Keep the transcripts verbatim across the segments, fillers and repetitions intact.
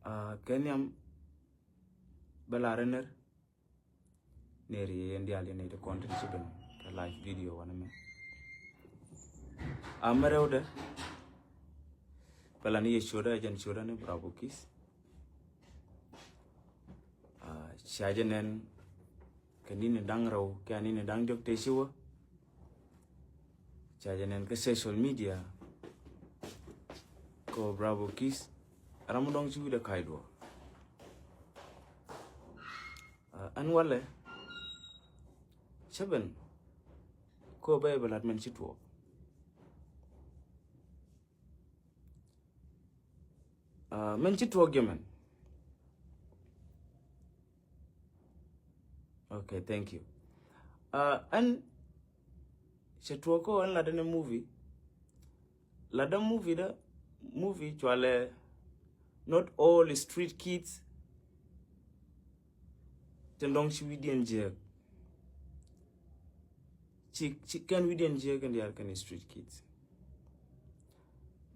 Kɛ nhiam bä lar ner ner yɛ yɛn diaal yɛn nɛy ti kɔn tin ci ben kɛ live video wanɛ mɛ. A mɛ rɛwdɛ bä lan yɛ ciötdä, jɛn ciötdä ni Bravo Kiss. Cia jɛ nɛn kɛ ni̱ni da̱ŋ rɛw kɛ ni̱ni da̱ŋ diɔ̱k tëë ci wä. Ca jɛ nɛn kä social media kɛ Bravo Kiss, ram mi dɔ̱ŋ ci wi̱cdɛ ka̱cduɔ. Ɛn walɛ cä ben kɛ bä bɛ lat mɛn ci tuɔɔk. Mɛn ci tuɔɔk jɛ mɛn. Okay, thank you. Ɛn cɛ tuɔɔk kɛ ɛn latdä ni movie. Latdä movie dä, movie cualɛ Not All Street Kids. Tin dɔ̱ŋ ci wi̱diɛn jiɛk. Ci, ci kɛn wi̱diɛn jiɛk kɛn diaal kɛn street kids.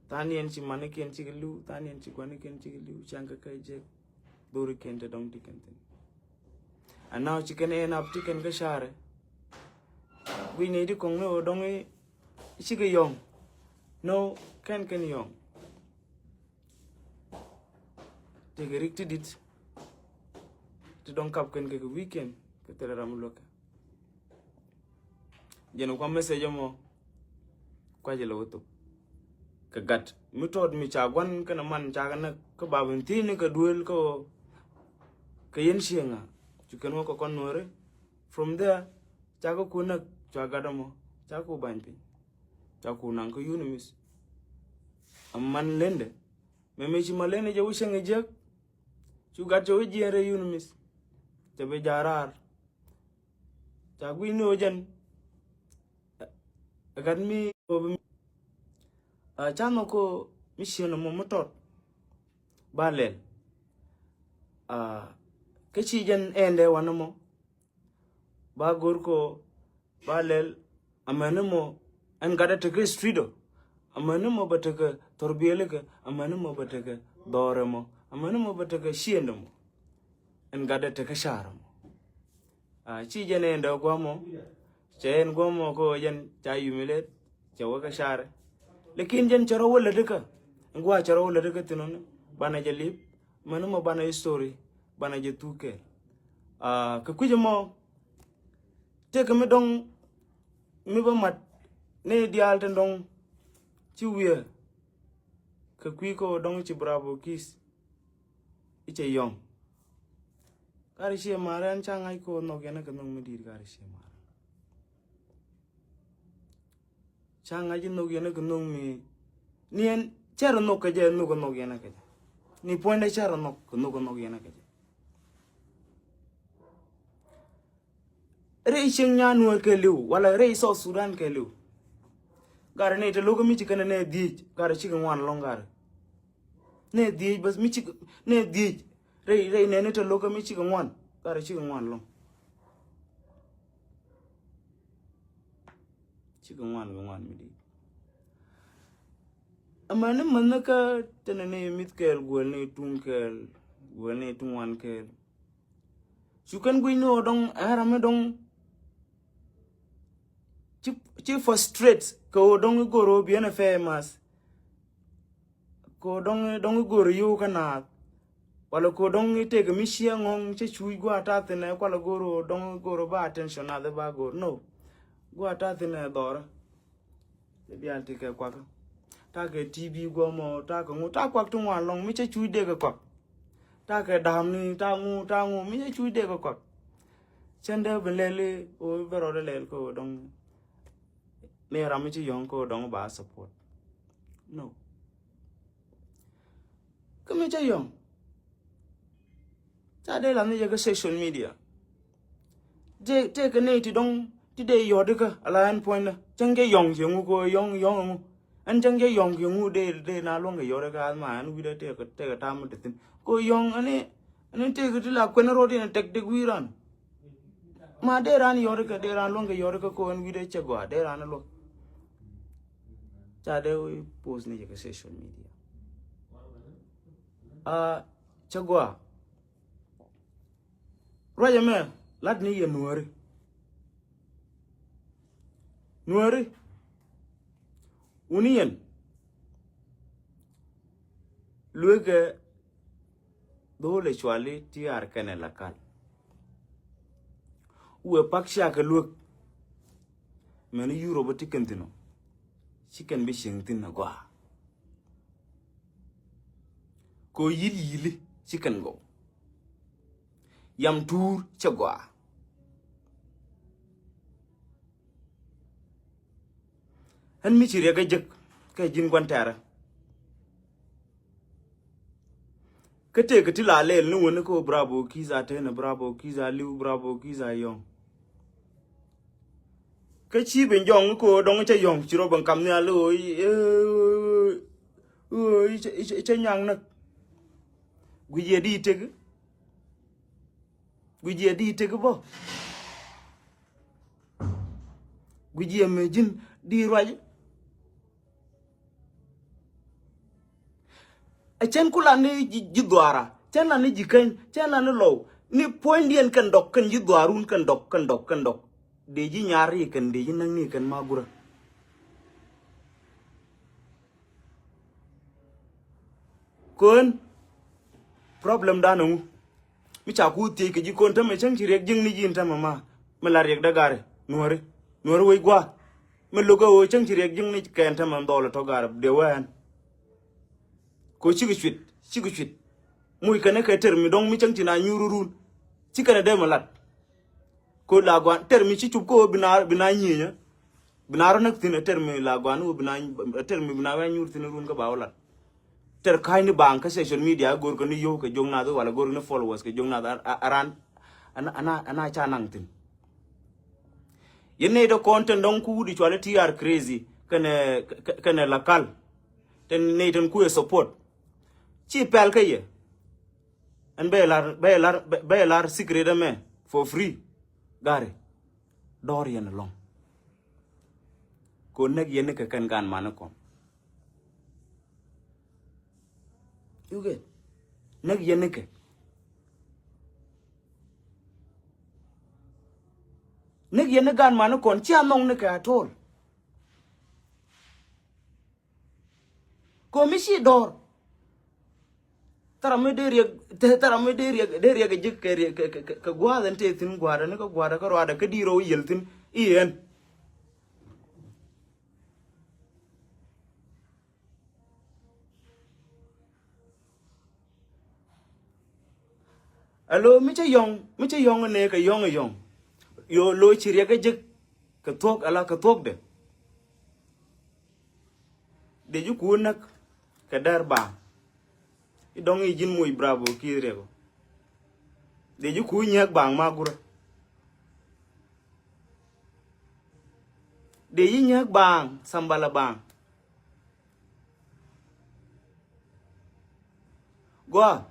Than yɛn ci manikiɛn ci kɛ li̱w, than yɛn ci guanikiɛn ci kɛ li̱w, ca̱ŋ kɛ kɛ jek. Dhorikiɛn te dɔ̱ŋ ti kɛn thin. And now ci kɛn end up ti kɛn kä share. Guic ni ti kɔŋ ni ɣöö dɔ̱ŋ i̱ ci kɛ yɔ̱ŋ. No, kɛn kɛn yɔ̱ŋ. Tekɛ rik ti dit ti dɔ̱ŋ kap kɛn kɛ kɛ weekend kɛ thilɛ ram luäkɛ. Jɛn kua message mɔ kua jɛ lɛ wä thop kɛ gat mi tɔt mi ca guan kɛn man ca kɛ näk kä ba ben thiec ni kɛ duel kä kɛ yɛn cieŋa. Cu kɛn wä kɛ kɔn nuɔri. From there ca kɛ ku näk ca gat mɔ ca ku bany piny. Ca ku naŋ kä Unimith. A man lendɛ mɛ mi ci ma lendɛ jɛ wä cieŋ jiäk. Cu gat cɛ wä jiɛn rɛ Unimith. Cɛ bi ja̱ raar. Ca gui̱n ni ɣöö jɛn ɛ gat mi ɣöö bi ca nhɔk kä mi ciën ɛmɔ mi tɔt. Ba lɛl kä ci jɛn ɛndɛ wanɛ mɔ. Ba go̱r kä ba lɛl amäni mɔ ɛn gatdä tekä street ɔ. Amäni mɔ bɛ tekä thorbiɛlikɛ, amäni mɔ bɛ tekä dhɔrɛ mɔ, amäni mɔ bɛ tekä ciëndɛ mɔ. Ɛn gatdä tekä carɛ mɔ. Ci jɛn ɛn dee guamɔ cɛ ɛn guamɔ kä jɛn ca humiliate cɛ wä kä carɛ. Lakin jɛn cɛ rɔ wä lätdä kä ɛn gua̱a̱ cɛ rɔ wä lätdä kä thin ɔni banɛ jɛ lip. Amäni mɔ banɛ history banɛ jɛ thuk kɛɛl. Kɛ kui̱c ɛmɔ tëëkɛ mi dɔ̱ŋ mi bä mat ni diaal tin dɔ̱ŋ ci wiɛ kɛ kui̱ kä dɔ̱ŋ ci Bravo Kiss. I̱ cɛ yɔ̱ŋ kari ciɛ marɛ ɛn ca ŋa̱c kä nhɔk yɛn kɛ nhɔk mi di̱i̱t kari ciɛ marɛ. Ca ŋa̱c i̱ nhɔk yɛn kɛ nhɔk mi ni ɛn cɛ rɔ nhɔk kɛ jɛ nhɔk kɛ nhɔk yɛn kɛ jɛ. Ni puɔ̱nydɛ cɛ rɔ nhɔk kɛ nhɔk kɛ nhɔk yɛn kɛ jɛ. Rɛy cieŋ nyan nuɔr kɛ li̱w wala rɛy South Sudan kɛ li̱w. Garɛ nɛ te lo̱kä mi ci kɛnɛ nɛ dhiec garɛ cikɛ ŋuan lɔ̱ŋ garɛ. Nɛ dhiec bäth mi cikɛ nɛ dhiec rɛy rɛy nɛni te lo̱kä mi cikɛ ŋuan garɛ cikɛ ŋuan lɔ̱ŋ. Cikɛ ŋuan kɛ ŋuan mi di̱i̱t. Amäni mäni kä tɛnɛ ni mith kɛɛl guäl ni tuŋ kɛɛl guäl ni tuŋ wan kɛɛl. Cu kɛn guic ni ɣöö dɔ̱ŋ ɛn ram mi dɔ̱ŋ ci, ci frustrate kɛ ɣöö dɔ̱ŋ i̱ go̱r ɣöö biɛn ɛ famous. Kɛ ɣöö dɔ̱ŋ, dɔ̱ŋ i̱ go̱r i̱ yio̱w kä naath. Wala kɛ ɣöö dɔ̱ŋ i̱ tëëkɛ mi ciɛ ŋɔ̱ŋ cä cuuc gua̱a̱ ta̱thi̱nɛ kualɛ go̱r ɣöö dɔ̱ŋ i̱ go̱r ɣöö ba attention naath i̱ ba go̱r. No. Gua̱a̱ ta̱thi̱nɛ dhɔrä. Ti diaal ti kɛ kuakä. Ta̱a̱ kɛ T V guɔmɔ, ta̱a̱ kɛ ŋu, ta̱a̱ kuak ti ŋuan lɔŋ, mi cä cuuc dee kɛ kuak. Ta̱a̱ kɛ da̱a̱mni, ta̱a̱ ŋu, ta̱a̱ ŋu, mi cä cuuc dee kɛ kuak. Cän dee bi lɛli, o bɛ rɔɔdɛ lɛl kɛ o dɔŋ. Mi ram mi ci yɔ̱ŋ kɛ o dɔŋ ba support. No. Kä mi cä yɔ̱ŋ. Ca dee la ni jɛ kä social media. Jɛ tëëkɛ nɛy ti dɔ̱ŋ ti dee yɔ̱t ikä ala ɛn puɔ̱nydä cäŋ jɛ yɔ̱ŋ cɛ ŋu kɛ yɔ̱ŋ yɔ̱ŋ ɛŋu. Ɛn cäŋ jɛ yɔ̱ŋ cɛ ŋu dee dee na luɔ̱ŋ kɛ yɔ̱t ikä ath ma ɛn wi̱dä tëëkɛ tëëkɛ tam mi te thi̱n kɛ yɔ̱ŋ ɛn ɛn tëëkɛ ti la kuɛn ro̱t in ɛ tɛk dek wi̱i̱ ran. Ma dee ran yɔ̱t ikä dee ran luɔ̱ŋ kɛ yɔ̱t ikä kɛ ɛn wi̱dä cɛ gɔaa dee ran luɔ̱ŋ. Ca dee wi̱i̱ post ni jɛ kɛ social media. Ah, Cä gɔaa. Ruacɛ mɛ lat ni yɛ Nuääri. Nuääri. Wuni yɛn. Luekɛ dho̱o̱lɛ cuali ti ar kɛnɛ la kal. Wëë pak cia kɛ luek. Mɛn Europe ti kɛn thin ɔ. Ci kɛn bi cieŋ thin a gɔaa. Ko yil yili ci kɛn gɔw. Yam tuur cɛ gɔaa. Ɣän mi ci riɛk ɛ jek kɛ ji̱n gua̱n tɛ̈rä. Kä tëëk ti la lɛl ni wä ni kä Bravo Kiss a tënɛ, Bravo Kiss a li̱w, Bravo Kiss a yɔ̱ŋ. Kä ci ben jɔŋ kä dɔŋ cä yɔ̱ŋ ci rɔ ben kam nhial ɣöö ɣöö cä nyaŋ näk. Guic yɛ di tek. Guic yɛ di tek bä. Guic yɛ mɛ ji̱n di ruac. Ɛ cɛn ku la ni ji̱ dhuaara, cɛn la ni ji̱ keny, cɛn la ni lɔw. Ni puɔ̱nydiɛn kɛn dɔk kɛn ji̱ dhuaarun kɛn dɔk kɛn dɔk kɛn dɔk. Dee ji̱ nyar ri kɛn dee ji̱ näk ni kɛn ma gurä. Kön problem dan ŋu? Mi ca ku thiec kɛ ji̱ kön tämɛ cäŋ ci riɛk ji̱ŋ ni ji̱n tämɛ ma. Mi la riɛk dägari Nuääri, Nuääri wec gua̱a̱. Mi lo̱k ɛ ɣöö cäŋ ci riɛk ji̱ŋ ni kɛn tämɛ dhɔl ɛ tɔ̱ gar dee wɛɛn. Ko cikɛ cuit, cikɛ cuit. Muc kɛn ɛ kɛ ter mi dɔ̱ŋ mi cäŋ ci na nyuur run. Ci kɛn ɛ dee mi lat. Ko la guan ter mi ci cup ko bi na, bi na nyinyä. Bi na rɔ näk thin a ter mi la guan wo bi na, a ter mi bi na wä nyuur thin run kä ba wä lat. Ter ka̱ny ni baŋ kä social media go̱r kä ni yo̱w kɛ jok nath wala go̱r ni followers kɛ jok nath a, a, a ran. Ana, ana, ana ca naŋ thin. Yɛn ney dɔ kɔn tɛn dɔŋ ku wut i̱ cuali T R Crazy kɛnɛ, kɛ, kɛnɛ la kal. Tɛn ney tɛn ku yɛ support. Ci pɛl kä yɛ. Ɛn bɛ lar, bɛ lar, bɛ, bɛ lar secret ɛmɛ for free. Gari. Dɔr yɛn ɛlɔŋ. Ko näk yɛn ni kɛ kɛn gan mani kɔn. You get? Näk yɛn ni kɛ. Näk yɛn ni gan mani kɔn. Cia nhɔŋ ni kɛ at all. Ko mi ci dɔr. Thara mi dee riɛk, thara mi dee riɛk, dee riɛk ji̱ kɛ riɛk kɛ, kɛ, kɛ, kɛ gua̱a̱th ɛn tëë thi̱n gua̱a̱dɛ ni kä gua̱a̱dɛ kä ruaadɛ kä di̱i̱r rɔw yiël thi̱n i̱ ɛn. Alo mi cä yɔ̱ŋ, mi cä yɔ̱ŋ nɛ kɛ yɔ̱ŋ yɔ̱ŋ. Yo lo ci riɛk kä jek kɛ thuɔ̱k ala kɛ thuɔ̱kdɛ. Dee ji̱ kuun näk kɛ dɛr baaŋ. I̱ dɔ̱ŋ i̱ ji̱n moc Bravo Kiss riɛk ɔ. Dee ji̱ kuun nyääk baaŋ ma gurä. Dee ji̱ nyääk baaŋ sambala baaŋ. Gua.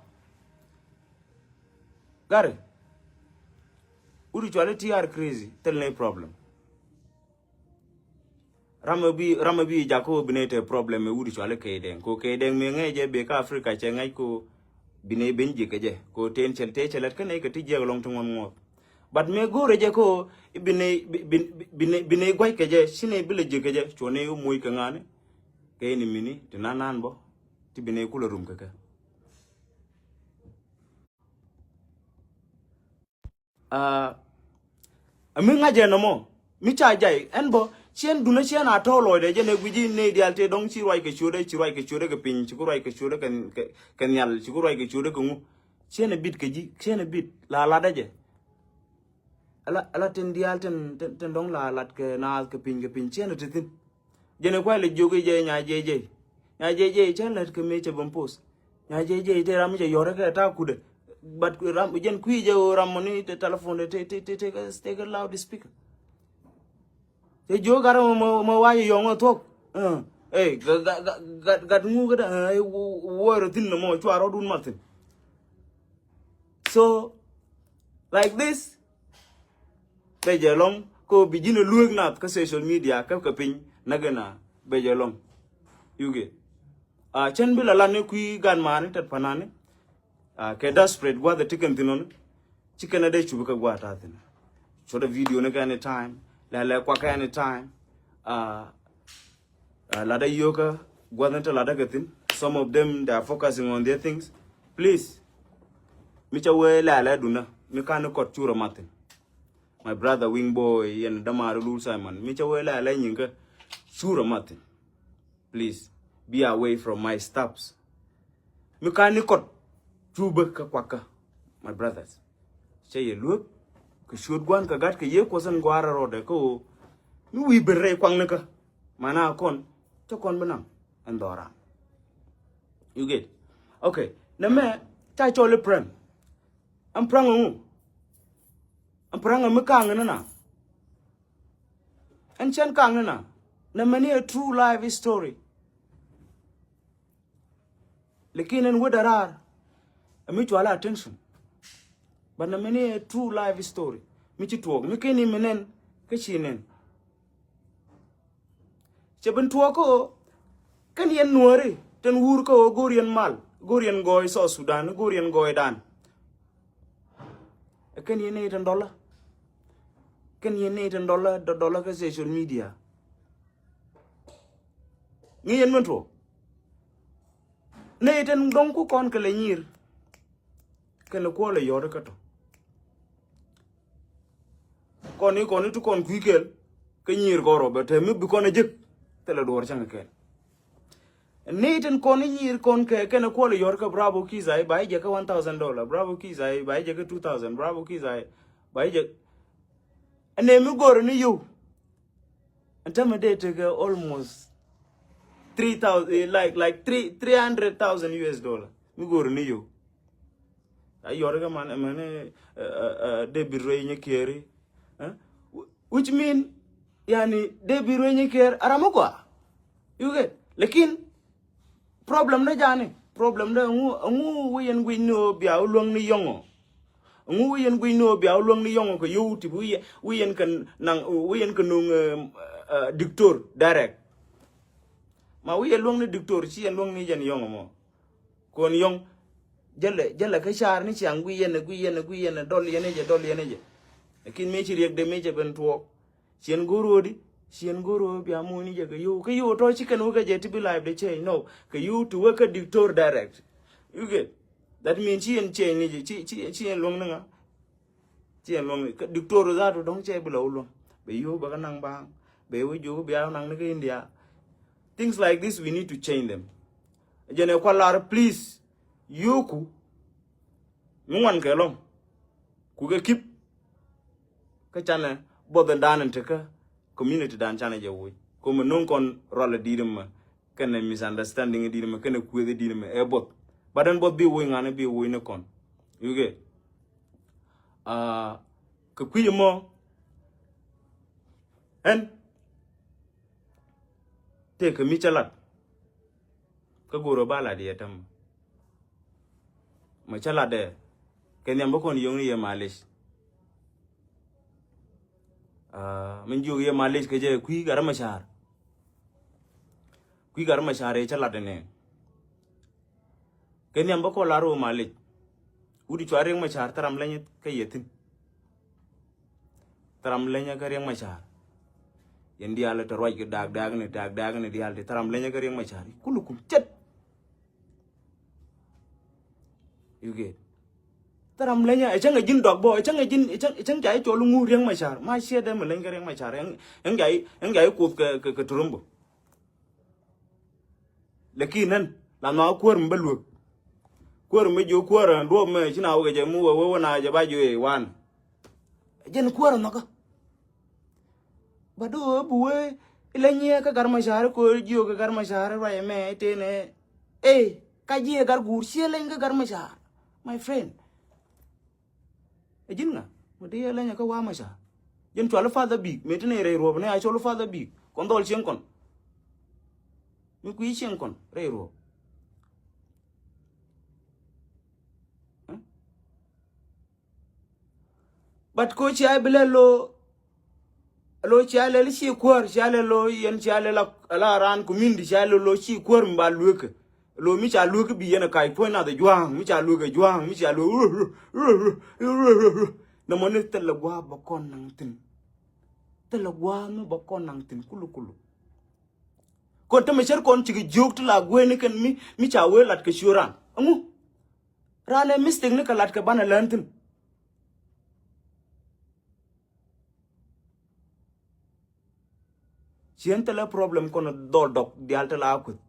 Gari. Wut i̱ cuali T R Crazy thil ni problem. Ram mi bi, ram mi bi jak ko bi ney te problem mi wut i̱ cuali Key Deng. Ko Key Deng mi ŋäc jɛ bek kä Africa cɛ ŋäc ko bi ney ben ji̱ kɛ jɛ. Ko ten cɛl te cɛ lät kä ney kɛ ti jiɛk lɔŋ ti ŋuɔ̱n ŋuɔ̱th. But mi go̱o̱rɛ jɛ ko bi ney, bi, bi, bi ney, bi ney gua̱c kɛ jɛ, ci ney bi lɛ ji̱ kɛ jɛ, cuɔ ney moc kɛ ŋa̱ni. Kɛ ni mini ti nan nan bɔ ti bi ney kulɛ rum kɛ kɛ. Aa, mi ŋa̱c ɛn nɔmɔ mi ca jay ɛn bɔ ciɛn dunä ciɛn a tɔ̱ lɔcdɛ jɛ nɛ gui̱ci ney diaal tëë dɔ̱ŋ ci ruac kɛ ciötdä, ci ruac kɛ ciötdä kɛ piny, ci ku ruac kɛ ciötdä kɛ, kɛ, kɛ nhial, ci ku ruac kɛ ciötdä kɛ ŋu. Ciɛn ɛ bit kɛ ji̱, ciɛn ɛ bit la latdä jɛ. Ala, ala tin diaal tin, tin, tin dɔ̱ŋ la lat kɛ naath kɛ piny, kɛ piny ciɛn ɛ ti thi̱n. Jɛn ɛ kuay lɛ jiök i̱ jɛ nya jɛ jɛ. Nya jɛ jɛ cä lät kɛ mëë cɛ ben post. Nya jɛ jɛ te ram mi cɛ yɔrɛ kɛ ta kudɛ. But ram jɛn kui̱ jɛ ɣöö ram mɔni te telephone te, te, te, te, te kɛ loud speaker. Cɛ jiök gat mɔ, mɔ, mɔ wa jɛ yɔŋ ɛ thuɔ̱k. Ɛ, gat, gat, gat, gat ŋu kä da, ɛ, wä, wä rɔ thi̱n nɔmɔ cua rɔɔdun mat thi̱n. So like this, bɛ jɛ lɔŋ ko bi ji̱n a luek nath kä social media kä kɛ piny näk ɛn a bɛ jɛ lɔŋ. You get? A cɛn bi la lan ni kui̱ gan mani tet panani. Ah, kɛ desperate gua̱th ɛ ti kɛn thin ɔni. Ci kɛn ɛ dee cup kɛ gua̱th ta̱a̱ thin. Cuɔt ɛ video ni kɛ anytime. Lɛ lɛ kuak kɛ anytime. Ah, ah, ladɛ yio̱kä gua̱th ni te ladɛ kɛ thin. Some of them, they are focusing on their things. Please. Mi ca wee lɛ lɛ duna. Mi kan ni kɔt curɛ mathin. My brother Wing Boy, yɛn dämaari Lul Simon. Mi ca wee lɛ lɛ nyinkä curɛ mathin. Please, be away from my stuffs. Mi ka ni kɔt cupä kä kuakä, my brothers. Cɛ yɛ luek kɛ cuɔt gua̱n kɛ gat kɛ yɛ kuɔth ɛn gua̱a̱r rɔɔdɛ kä ɣöö mi wi̱i̱ ben rɛy kuaŋni kä. Mana kɔn cɛ kɔn bi naŋ ɛn dhɔran. You get? Okay. Nɛ mɛ ca cɔl i̱ prank. Ɛn prank ɛŋu? Ɛn prank ɛ mi kaŋ ni na. Ɛn cɛn kaŋ ni na. Nɛ mɛni ɛ true life story. Lakin ɛn wä dɛ raar ɛ mi cual attention. But nɛ mɛni ɛ true life story mi ci tuɔɔk mi keni mi nɛn kä ci nɛn. Cɛ ben tuɔɔk kä ɣöö kɛn yɛn nuääri tin wur kä ɣöö go̱o̱r yɛn mal, go̱o̱r yɛn gɔɔy South Sudan, go̱o̱r yɛn gɔɔydan. Ɛ kɛn yɛn nɛy tin dɔlä. Kɛn yɛn nɛy tin dɔlä, dɔ- dɔlä kä social media. Ŋi̱i̱c yɛn min tuɔɔk. Nɛy tin dɔ̱ŋ ku kɔn kɛ lɛ nyir. Kɛn lɛ kuɔl ɛ yɔ̱ɔ̱t kä tɔ. Kɔn i̱ kɔn i̱ ti kɔn kui̱ kɛl kä nyir kɔn rɔ bɛ te mi bi kɔn ɛ jek. Thilɛ duɔɔr cäŋ kɛl. Ni tin kɔn i̱ nyir kɔn kɛ kɛn ɛ kuɔl ɛ yɔ̱ɔ̱r kä Bravo Kiss ay ba i̱ jek kä one thousand dollar. Bravo Kiss ay ba i̱ jek kä two thousand. Bravo Kiss ay ba i̱ jek. Ɛn ɛ mi go̱r ni yio̱w. Ɛn tämɛ dee tekɛ almost three thousand, eh, like, like three, three hundred thousand U S dollar. Mi go̱r ni yio̱w. A yɔr kɛ man, man, eh, eh, eh, David Rey nyɛ kiɛri. Eh? Wh- which mean, yani, David Rey nyɛ kiɛri, a ram mi gɔaa. You get? Lakin, problem dä jani, problem dä ŋu, ŋu wi̱i̱ yɛn gui̱c ni ɣöö bia wä luäŋ ni yɔŋɔ. Ŋu wi̱i̱ yɛn gui̱c ni ɣöö bia wä luäŋ ni yɔŋɔ kɛ yio̱w ti wi̱i̱ yɛn, wi̱i̱ yɛn kɛ naŋ, wi̱i̱ yɛn kɛ nuŋ, eh, eh, diktor direct. Ma wi̱i̱ yɛn luäŋ ni diktor, ci yɛn luäŋ ni yɛn yɔŋɔ mɔ. Kɔn yɔŋ, jälɛ, jälɛ kä car ni ciaŋ gui̱ yɛn, gui̱ yɛn, gui̱ yɛn, dɔl yɛn jɛ, dɔl yɛn jɛ. Lakin mëë ci riɛk de mëë cɛ ben tuɔɔk. Ciɛn go̱r ɣöödi, ciɛn go̱r ɣöö bia muɔ̱ɔ̱ni jɛ kɛ yio̱w. Kä yio̱w tɔ ci kɛn wä kä jɛ ti bi life de change. No, kɛ yio̱w ti wä kä diktor direct. You get? That mean ci yɛn change ni jɛ, ci, ci, ci yɛn luäŋ ni ŋa. Ci yɛn luäŋ ni, kä diktor zatu dɔ̱ŋ cɛ bi la wä luäŋ. Bɛ yio̱w bɛ kä naŋ baaŋ. Bɛ wä jiök bia naŋ ni kä India. Things like this, we need to change them. Jɛn ɛ kual lar, please. Yio̱wku. Mi ŋuan kɛ lɔ̱ŋ. Ku kɛ kip. Kä canɛ buɔth in dan in tekä community dan canɛ jɛ woc. Kä mi no̱ŋ kɔn rual in di̱i̱t mɛ. Kɛnɛ misunderstanding in di̱i̱t mɛ. Kɛnɛ kueth in di̱i̱t mɛ. Ɛ buɔth. But ɛn buɔth bi woc ŋa̱n bi woc ni kɔn. You get? Ah, kɛ kui̱ mɔ. Ɛn. Tëë kɛ mi cä lat. Kä go̱o̱r ɔ ba lat yɛ tämɛ. Mɛ cä lat dɛ. Kɛ nhiam bä kɔn yio̱ŋni yɛ malic. Ah, min jiök yɛ malic kɛ jɛ kui̱ gat rɛ mɛ ca̱r. Kui̱ gat rɛ mɛ ca̱r yɛ cä lat dɛ nɛ. Kɛ nhiam bä kɔn lar wä malic. Wut i̱ cua Riɛk Macar thäram leny kä yɛ thi̱n. Thäram leny kä Riɛk Macar. Yɛn diaal te ruac kɛ daak daak ni, daak daak ni diaal te thäram leny kä Riɛk Macar. Kulukum cɛt. You get? Thäram leny ɛ cäŋ ɛ ji̱n dɔak bä, ɛ cäŋ ɛ ji̱n, ɛ cäŋ, ɛ cäŋ ca i̱ cɔl iŋu Riɛk Macar. Ma ciɛ dee mi leny kä Riɛk Macar. Ɛŋ, ɛŋ ca i̱, ɛŋ ca i̱ kuoth kɛ, kɛ, kɛ Turumbo. Lakin nän la nhɔakä kuäär mi bä luek. Kuäär mi jiök kuäär ɛn duɔ̱ɔ̱p mɛ ci na wä kɛ jɛ mi wee wee wä na jɛ ba jiök ɛ wan. Jɛn kuäär nhɔkä. Ba do̱ ɛ bi wee ilɛ nyiɛ kä Gat Macar ko̱ jiök kä Gat Macar ruacɛ mɛ tënɛ. Ey, ka jiɛ Gat Guur ciɛ leny kä Gat Macar. My friend. Ɛ ji̱n ŋa? Mi ti yɛ leny kä Wa Macar. Jɛn cual i̱ Father Big. Mi ti ni rɛy ruɔp ni a cɔl i̱ Father Big. Kɔn dhɔl cieŋ kɔn. Mi kui̱ cieŋ kɔn rɛy ruɔp. Ɛ? But ko cia bi lɛ lo, lo cia lɛ li ci kuäär, cia lɛ lo yɛn, cia lɛ la, la ran community, cia lɛ lo ci kuäär mi ba luekä. Lo mi ca luek bi yɛn a kac puɔ̱ny nath a jua̱a̱ŋ, mi ca luek a jua̱a̱ŋ, mi ca luek. Nɔmɔ ni thilɛ gua̱a̱ bä kɔn naŋ thi̱n. Thilɛ gua̱a̱ mi bä kɔn naŋ thi̱n kulu kulu. Kɔn tämɛ cär kɔn cikɛ jiök ti la gueeni kɛn mi, mi ca wee lat kɛ ciö ran. Ɛŋu? Ran ɛ mistake ni kɛ lat kɛ banɛ lɛn thi̱n. Ciɛn thilɛ problem kɔn dhɔl dɔk diaal ti la kueth.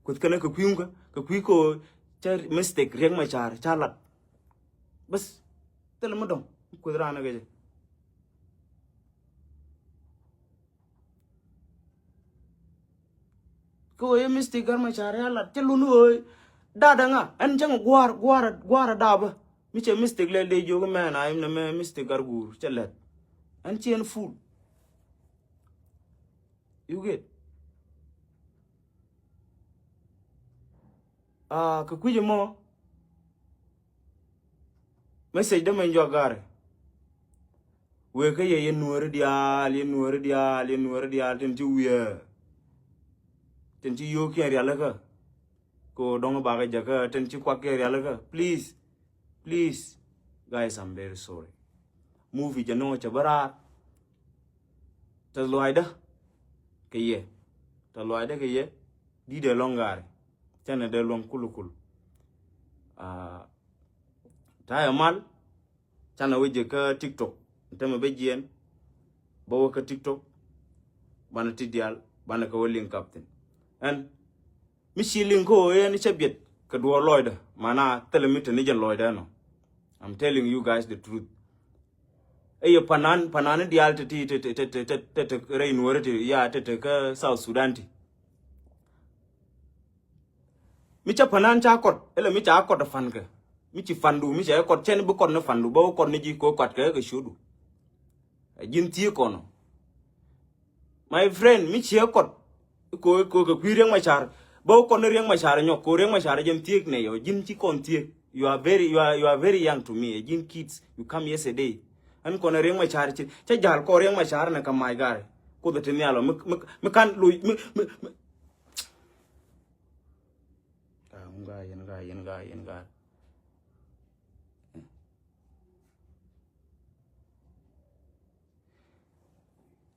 Kueth kɛnɛ kɛ kui̱ ŋukä, kɛ kui̱ ko cä mistake Riek Machar ca lat. Bas, thilɛ mi dɔ̱ŋ kueth ran ɛ kɛ jɛ. Kä ɣöö yɛ mistake Riek Machar ya lat cä lun ɣöö dada ŋa ɛn cäŋ gua̱a̱r gua̱a̱r gua̱a̱r a dapä. Mi cɛ mistake lɛ dee jiök mɛn a imnɛ mɛ mistake gar guur cɛ lɛt. Ɛn ci ɛn full. You get? Ah, kɛ kui̱c ɛmɔ. Message dämɛ jɔak garɛ. Wëë kä yɛ yɛn nuääri diaal, yɛn nuääri diaal, yɛn nuääri diaal tin ci wiee. Tin ci yio̱o̱kiɛn rialikä. Kɛ ɣöö dɔ̱ŋ bakɛ jäkä tin ci kuakiɛn rialikä. Please. Please. Guys, I'm very sorry. Movie jɛ nöö cɛ bä raar. Tɛ luaacdä kɛ yɛ. Tɛ luaacdä kɛ yɛ. Di̱t ɛ lɔ̱ŋ gaari. Canɛ dee luäŋ kulu kulu. Ah, ta̱yɛ mal. Canɛ wä jɛ kä TikTok. Tämɛ bä jiɛn. Bä wä kä TikTok. Banɛ ti diaal. Banɛ kɛ wä link up thi̱n. Ɛn. Mi ci liŋ kä ɣöö yɛn cä biɛt kɛ duɔɔr lɔcdä. Mana thilɛ mi te ni jɛn lɔcdä ɛnɔ. I'm telling you guys the truth. Ɛ yɛ panan, panan diaal te ti, te, te rɛy nuɔri ti, ya te, te kä South Sudan ti. Mi ca panan ca kɔt, ilɛ mi ca kɔt ɛ pankɛ. Mi ci pandu, mi ca kɔt cɛn bi kɔt ni pandu, bä wä kɔt ni ji̱ kɛ wä kɔt kɛ kɛ ciötdu. Ɛ ji̱n thieek kɔnɔ. My friend, mi ciɛ kɔt. Ko, ko, kɛ kui̱ Riek Machar. Bä wä kɔt ni Riek Machar nyɔk, ko Riek Machar jɛn thieek nɛ yɔ, ji̱n ci kɔn thieek. You are very, you are, you are very young to me, ɛ ji̱n kids. You come yesterday. Ɛn kɔn Riek Machar ci, cä ja̱l kɔ Riek Machar nɛ kɛ mac garɛ. Kuoth ti nhial ɔ, mi, mi, mi kan loc, mi, mi, mi. Ah, ŋun gaa, yɛn gaa, yɛn gaa, yɛn gaa.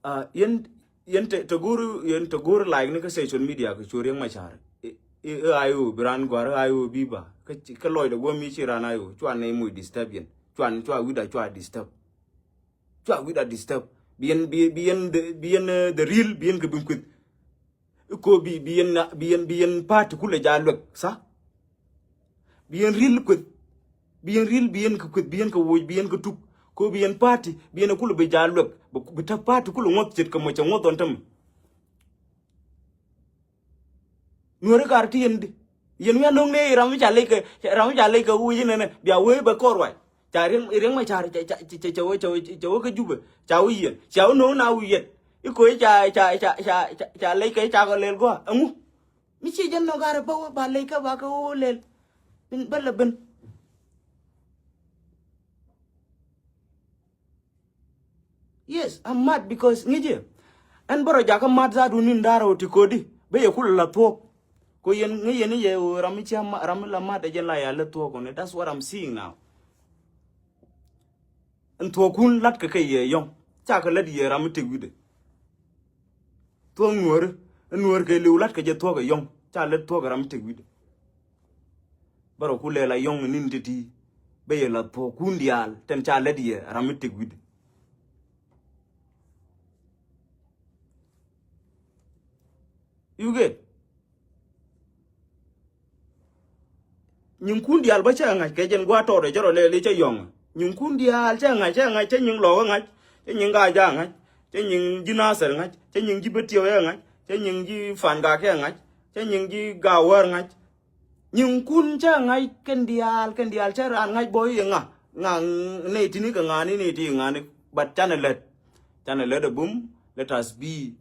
Ah, yɛn, yɛn te, te go̱o̱r, yɛn te go̱o̱r like ni kä social media kɛ cuɔ Riek Machar. I, i, i ayo, bi ran gɔ̱a̱r ayo bi ba. Kä, kä lɔcdɛ guɔ mi ci ran ayo. Cua nɛ moc disturb yɛn. Cua, cua wi̱da cua disturb. Cua wi̱da disturb. Bi yɛn, bi, bi yɛn, the, bi yɛn, eh, the real, bi yɛn kɛ bin kueth. Iko bi, bi yɛn, bi yɛn, bi yɛn party kulɛ ja luɛk, sa? Bi yɛn ril kueth. Bi yɛn ril, bi yɛn kɛ kueth, bi yɛn kɛ woc, bi yɛn kɛ tuk. Ko bi yɛn party, bi yɛn kulɛ bi ja luɛk. Bi, bi ta party kulɛ ŋuɔth ce̱tkɛ mɔ cɛ ŋuɔth ɔn tämɛ. Nuɔri kar ti yɛn di. Yɛn wi̱i̱ anɔŋ ni ram mi ca lec kɛ, ram mi ca lec kɛ wi̱i̱ inɛnɛ. Bia wee bɛ kɔr wac. Ca Riek, Riek Machar ca, ca, ca, ca, ca wä, ca wä, ca wä kä Jubɛ. Ca wä yiɛn. Ca wä no̱o̱ŋ na wä yiɛn. Iko ca, ca, ca, ca, ca, ca lec kɛ ca kɔ lɛl gɔaa. Ɛŋu? Mi ci jɛn nɔ garɛ bä wä ba lec kä ba kä wä lɛl. Bin bä lɛ bin. Yes, I'm mad because ŋi̱cɛ. Ɛn bärɔ jakä mad za̱a̱du ni̱n da̱rä wä ti kodi. Bä yɛ kulɛ la thuɔ̱k. Ko yɛn ŋi̱cɛ ni yɛ wä ram mi cia ma-, ram mi la mad ɛ jɛn la ya lät thuɔ̱k kɔni. That's what I'm seeing now. Ɛn thuɔ̱kun la̱tkɛ kɛ yɛ yɔ̱ŋ. Cakɛ lät yɛ ram mi tëk wi̱dɛ. Thuɔ̱k nuɔ̱ɔ̱ri. Ɛn nuɔ̱ɔ̱ri kɛ li̱w la̱tkɛ jɛ thuɔ̱k ɛ yɔ̱ŋ. Ca lät thuɔ̱k ɛ ram mi tëk wi̱dɛ. Bärɔ ku lɛl a yɔ̱ŋ ni̱n ti̱ti̱. Bä yɛ la thuɔ̱kun diaal. Tɛn ca lät yɛ ram mi tëk wi̱dɛ. You get? Nyiŋkun diaal bä cä ŋa̱c kɛ jɛn gua̱a̱th tɔɔtdɛ jɛ rɔ lɛl i̱ cä yɔ̱ŋ. Nyiŋkun diaal cä ŋa̱c, cä ŋa̱c, cä nyiŋ lɔɔk ɛ ŋa̱c, cä nyiŋ gaa jaak ŋa̱c, cä nyiŋ ji̱ nathɛr ŋa̱c, cä nyiŋ ji̱ bä tiɛw ɛ ŋa̱c, cä nyiŋ ji̱ fan gak ɛ ŋa̱c, cä nyiŋ ji̱ gaa wäär ŋa̱c. Nyiŋkun cä ŋa̱c kɛn diaal, kɛn diaal cä raan ŋa̱c bä i̱ ŋa, ŋa nɛy ti̱ni kɛ ŋa̱ni, nɛy ti ŋa̱ni, but canɛ lät. Canɛ lät ɛ bum, let us be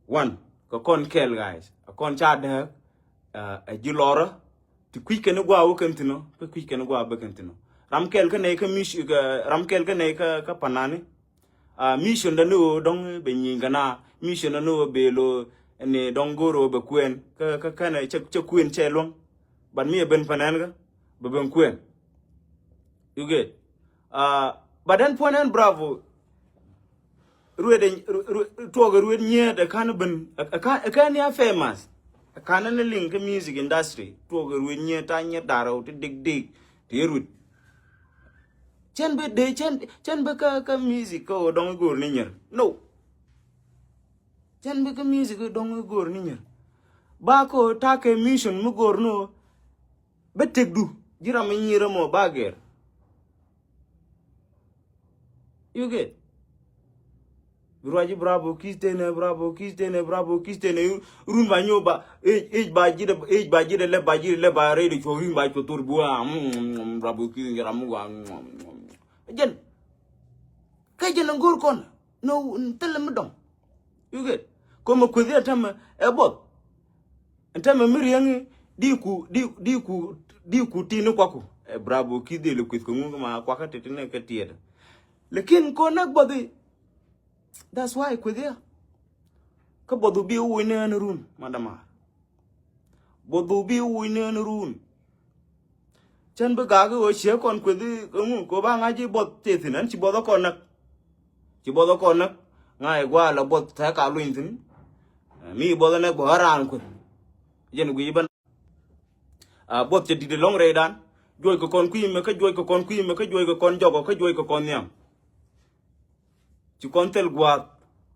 one. Kɛ kɔn kɛɛl, guys. Ɛ kɔn ca dääk, ɛ, ɛ ji̱ lɔrä. Ti kui̱c kɛn i̱ gua̱a̱ wä kɛn thi̱n ɔ, kä kui̱c kɛn i̱ gua̱a̱ bä kɛn thi̱n ɔ. Ram kɛl kä nɛy kä mi̱c-, kä, ram kɛl kä nɛy kä, kä panani. A, mission dani ɣöö dɔ̱ŋ bɛ nyi̱i̱ŋ kɛ na, mission dani ɣöö bɛ lo̱, ni dɔŋ go̱o̱r ɣöö bɛ kuɛn kä kä kɛnɛ cɛ cɛ kuɛn cɛ luäŋ. But mi ɛ ben pɛnɛn kä bɛ ben kuɛn. You get? Uh, but then puɔ̱n ɛn Bravo. Ruet ɛ, ru- ru- tuɔɔk ɛ ruet nyiet ɛ kan ben ɛ kan ɛ kan ya famous. Ɛ kan ni liŋ kä music industry. Tuɔɔk ɛ ruet nyiet ta nyiet darɛ wä ti dik dik ti ruet. Cɛn bɛ dee cɛn cɛn bɛ kä kä music kä wä dɔŋ go̱o̱r ni nyier. No. Cɛn bɛ kä music wä dɔŋ go̱o̱r ni nyier. Ba kä wä ta kɛ mission mi go̱o̱r ni wä. Bɛ tekdu ji̱ ram mi nyier ɛmɔ ba gɛr. You get? Bi ruac ji̱ Bravo Kiss tenɛ, Bravo Kiss tenɛ, Bravo Kiss tenɛ. Run ba nyɔ ba ej ej ba ji̱ de ej ba ji̱ de lɛ ba ji̱ de lɛ ba rɛy de cuɔ run ba cuɔ thor bu a. Bravo Kiss nyier ram mi wa. Jɛn. Kä jɛn a go̱o̱r kɔn. No, thilɛ mi dɔŋ. You get? Kɔmɛ kueth yɛ tɛmɛ ɛ buɔth. Ɛn tɛmɛ mi riɛŋi di ku di di ku di ku ti ni kuaku. Ɛ Bravo Kiss dhil kueth kɛ ŋu ma kuakä ti ti ni kɛ tiɛt. Lakin kɔn nak buɔthi. That's why kueth yɛ. Kä buɔth bi wuc ni ɛn run ma damar. Buɔth bi wuc ni ɛn run. Cɛn bi gak i̱ ɣöö ciek kɔn kueth i̱ ŋu kɛ ɣöö ba ŋa̱c i̱ buɔth tëë thi̱n ɛn ci buɔth ɛ kɔn näk. Ci buɔth ɛ kɔn näk ŋa̱c i̱ gua̱a̱ lɛ buɔth tɛ̈ ka luny thi̱n. Mi buɔth ɛ näk bä ɣän raan kueth. Jɛn guic i̱ bän. A buɔth cɛ di̱t ɛlɔ̱ŋ rɛydan. Juɔc kɛ kɔn kui̱ mɛ kä juɔc kɛ kɔn kui̱ mɛ kä juɔc kɛ kɔn jɔkɔ kä juɔc kɛ kɔn nhiam. Ci kɔn thil gua̱a̱th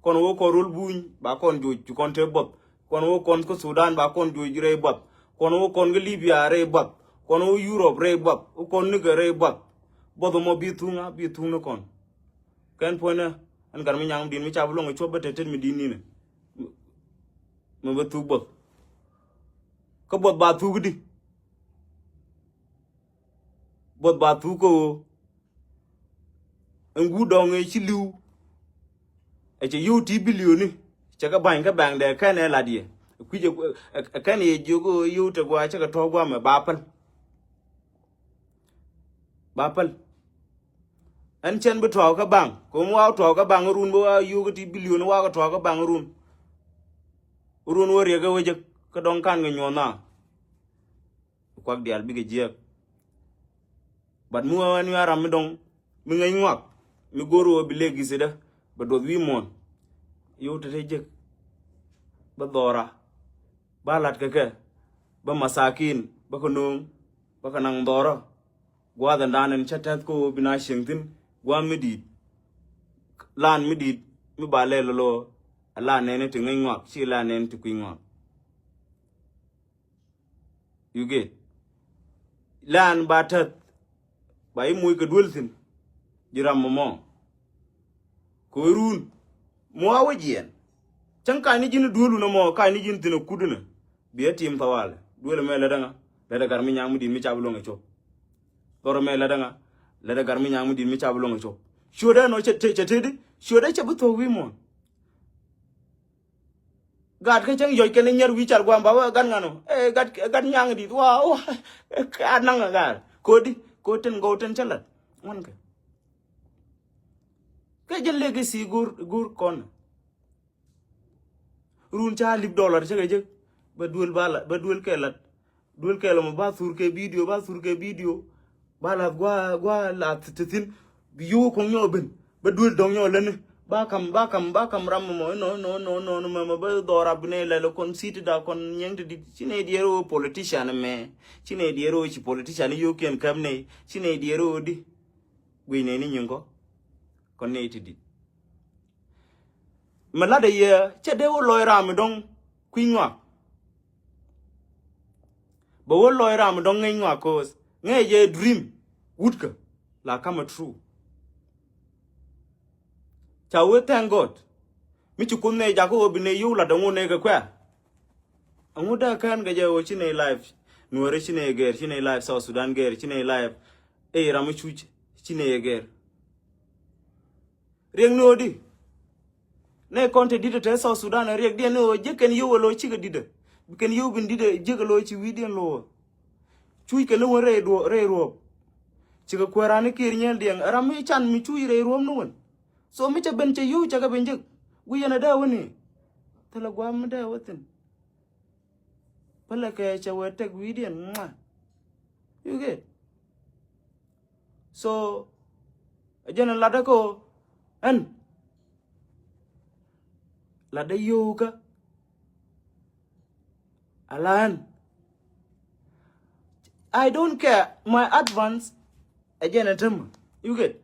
kɔn wä kɔn rol buny ba kɔn joc ci kɔn te buɔth. Kɔn wä kɔn kä Sudan ba kɔn joc rɛy buɔth. Kɔn wä kɔn kä Libya rɛy buɔth. Kɔn wä Europe rɛy buɔth wä kɔn nikɛ rɛy buɔth. Buɔth ɛmɔ bi thuŋ a bi thuŋ ni kɔn. Kɛn puɔ̱nɛ ɛn gat mi nyaŋ mi di̱n mi ca bi luɔ̱ŋ ɛ cuɔp bä tet tet mi di̱n ninɛ. Mi bä thuk buɔth. Kä buɔth ba thuk di. Buɔth ba thuk kä ɣöö ɛn guut dɔŋ ëë ci li̱w. Ɛ cɛ yio̱w ti bilioni cɛ kɛ ba̱ny kä ba̱ŋ dɛ kɛn ɛ lat yɛ. Kui̱c ɛ kɛn yɛ jiök ɣöö yio̱w te gua̱a̱ cɛ kɛ tɔ̱ɔ̱k gua̱a̱ mɛ ba päl. Ba päl. Ɛn cɛn bi tɔ̱ɔ̱k kä ba̱ŋ kɛ mi wa tɔ̱ɔ̱k kä ba̱ŋ run bi wa yio̱w kä ti bilioni wa kɛ tɔ̱ɔ̱k kä ba̱ŋ run. Run wä riɛk ɛ wä jek kä dɔŋ kan kɛ nyuɔ̱th na. Kuak diaal bikɛ jiɛɛk. But mi wee wee ni a ram mi dɔŋ mi ŋäc ŋuak mi go̱r wee bi lek gi̱thi̱dä bɛ duɔth wi̱i̱ muɔ̱ɔ̱n. Yio̱w te te jek bä dhɔra bä la̱t kɛ kɛ bä masakin bä kɛ no̱o̱ŋ bä kɛ naŋ dhɔrä. Gua̱a̱th ɛn da̱a̱n ɛn cä tɛth kä wee bi na cieŋ thi̱n gua̱a̱th mi di̱i̱t. Lan mi di̱i̱t mi ba lɛl lɔ a lan nɛn ti ŋäc ŋuak ci lan nɛn ti kui̱ ŋuak. You get? Lan ba täth ba i̱ muc kɛ duel thi̱n. Ji̱ ram mɔmɔ kɛ run mɔ a wä jiɛn. Cäŋ ka̱ny ni ji̱n duel wun ɛmɔ ka̱ny ni ji̱n thi̱n ɛ kut inɛ. Bi ɛ tim thawalɛ duel ɛmɛ lɛ däŋa lɛ dɛ gar mi nyaŋ mi di̱n mi ca bi luɔ̱ŋ ɛ cop. Dhɔr ɛmɛ lɛ däŋa lɛ dɛ gar mi nyaŋ mi di̱n mi ca bi luɔ̱ŋ ɛ cop. Ciötdɛ nɔ cɛ tëëdi ciötdɛ cɛ bi thok wi̱i̱ muɔ̱ɔ̱n. Gat kä cäŋ yɔc kɛn inyɛr wi̱i̱ car guam ba wä gat ŋan ɔ. Ɛ gat gat nyaŋ di̱t wa wa. Ɛ gat naŋ ɛ gat kodi kodi tin gɔw tin cä lät. Ŋuan kɛ kɛ jɛn lek i̱ si go̱r go̱r kɔn. Run ca lip dollar cä kɛ jek bä duel ba la bä duel kɛ lat. Duel kɛl mɔ ba thur kɛ bidio ba thur kɛ bidio. Ba lath gua gua lath ti thin. Bi yu kɔŋ nyɔ ben ba duel dɔŋ nyɔ leni. Ba kam ba kam ba kam ram mɔ nɔ nɔ nɔ nɔ nɔ mɛ mɛ ba dhɔra bi ne lɛl kɔn city da kɔn nyɛŋ ti di ci ne diɛr o politician mɛ. Ci ne diɛr o ci politician yo kiɛn kam ne ci ne diɛr o di. Gui ne ni nyiŋ kɔ kɔn ne ti di. Mi latdɛ yɛ cɛ dee wä lɔc ram mi dɔ̱ŋ kui̱ ŋɔak. Bɛ wä lɔc ram mi dɔ̱ŋ ŋäc ŋɔak ko̱o̱th ŋäc jɛ dream wutkä la kamɛ true. Ca wee thank God mi ci kuoth nɛy jakä ɣöö bi nɛy yio̱w lat ɛŋu nɛy kɛ kuɛ̈ɛ̈. Ɛŋu dee kään kɛ jɛ ɣöö ci nɛy life Nuäärä ci nɛy gɛɛr ci nɛy life South Sudan gɛɛr ci nɛy life ëë ram mi cuc ci nɛy gɛɛr. Riɛk ni ɣöö di nɛ kɔn te di̱t te South Sudan riɛk diɛn ni ɣöö jiäk kɛn yio̱w ɛ lo̱c cikɛ di̱t ɛ bi kɛn yio̱w bin di̱t ɛ jiäk ɛ lo̱c ci wi̱i̱ diɛn lo̱c. Cuc kɛn ni wän rɛy duɔ rɛy ruɔ̱ɔ̱p. Cikɛ kuääran ni kiɛɛr nyɛɛl diɛŋ ɛ ram mi can mi cuc rɛy ruɔ̱ɔ̱p ni wän. So mi cɛ ben cɛ yio̱w cɛ kɛ ben jek wi̱i̱ yɛn ɛ dee wäni. Thilɛ gua̱a̱m mi dee wä thi̱n. Pälɛ kɛ cɛ wee tek wi̱i̱diɛn ŋuan. You get? So ɛ jɛn latdä kɛ ɣöö ɛn latdä yio̱o̱kä. Ala ɛn, I don't care. My advance ɛ jɛn ɛ tämɛ. You get?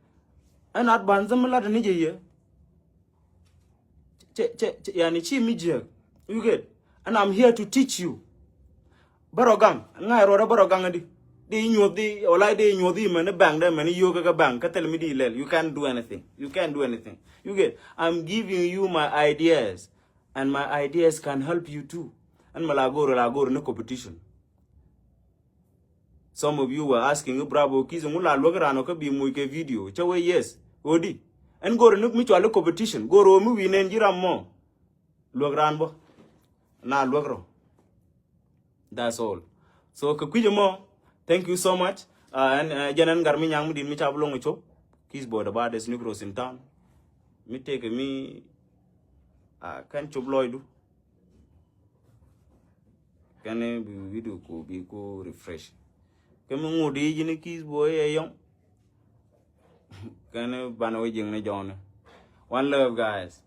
Ɛn advance mi latdä ni jɛ yɛ. Cɛ, cɛ, cɛ, yani ci mi jiɛk. You get? And I'm here to teach you. Bärɔ gaŋ ŋa̱c ruɔdä bärɔ gaŋ di. Di nyuɔth di wala di nyuɔth di mɛn bank dɛ mɛn yio̱o̱kä kä bank kä thil mi di lɛl. You can't do anything. You can't do anything. You get? I'm giving you my ideas, and my ideas can help you too. Ɛn mɛ la go̱o̱r la go̱o̱r ni competition. Some of you were asking, Bravo Kiss, ŋu la luäk ran ɔ kä bi muc kɛ video? Cä wee yes. Ɣöö di? Ɛn go̱o̱r ni mi cual i̱ competition. Go̱o̱r ɣöö mi wi̱i̱ nɛn ji̱ ram mɔ. Luäk ran bä. Na luäk rɔ. That's all. So kɛ kui̱c ɛmɔ, thank you so much. Uh, ɛn, uh, jɛn ɛn gar mi nyaŋ mi di̱t mi ca bi loŋ ɛ cop. Kiss boy the baddest Negroes in town. Mi tëëkɛ mi, uh, kɛn cop lɔcdu. Kɛn bi video ku bi ku refresh. Kɛ mi ŋut i̱ ji̱n Kiss boy ɛ yɔŋ. Kɛn ban wä jiŋ ni jɔŋni. One love, guys.